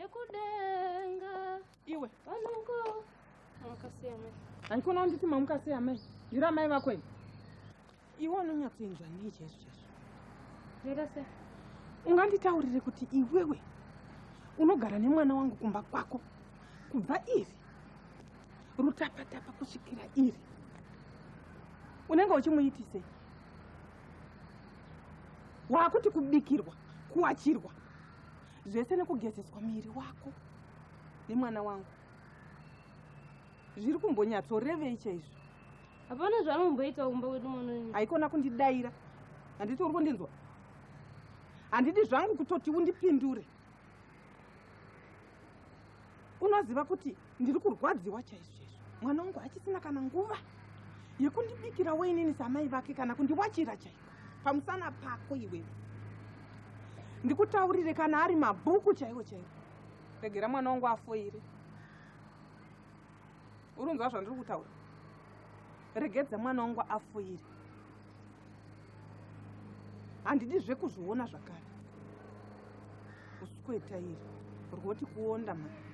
Yekudenga. Iwe. Vanongo. Mamuka sei amai? Haikona unditi mamuka sei amai? Ndiri amai vako ini. Iwe unonyatsoinzwa nei chaizvo chaizvo? Zvaita sei? Unganditaurire kuti iwewe unogara nemwana wangu kumba kwako kubva iri rutapatapa kusvikira iri unenge uchimuitisei? Waakuti kubikirwa, kuwachirwa zvese nekugezeswa miri wako nemwana wangu zviri kumbonyatsorevei chaizvo? Hapana zvaanomboita kumba kwedu mwana wenyu. Haikona kundidaira. Handiti uri kundinzwa? Handidi zvangu kutoti undipindure. Unoziva kuti ndiri kurwadziwa chaizvo chaizvo. Mwana wangu hachisina kana nguva yekundibikirawo inini samai vake kana kundiwachira chaiko pamusana pako iwewe. Ndikutaurire kana ari mabhuku chaiwo chaiwo. Regera mwana wangu afoire. Urunzwa zvandiri kutaura? Regedza mwana wangu afoire. Handidi zvekuzviona zvakare. Usweta iri rwoti kuonda mhani.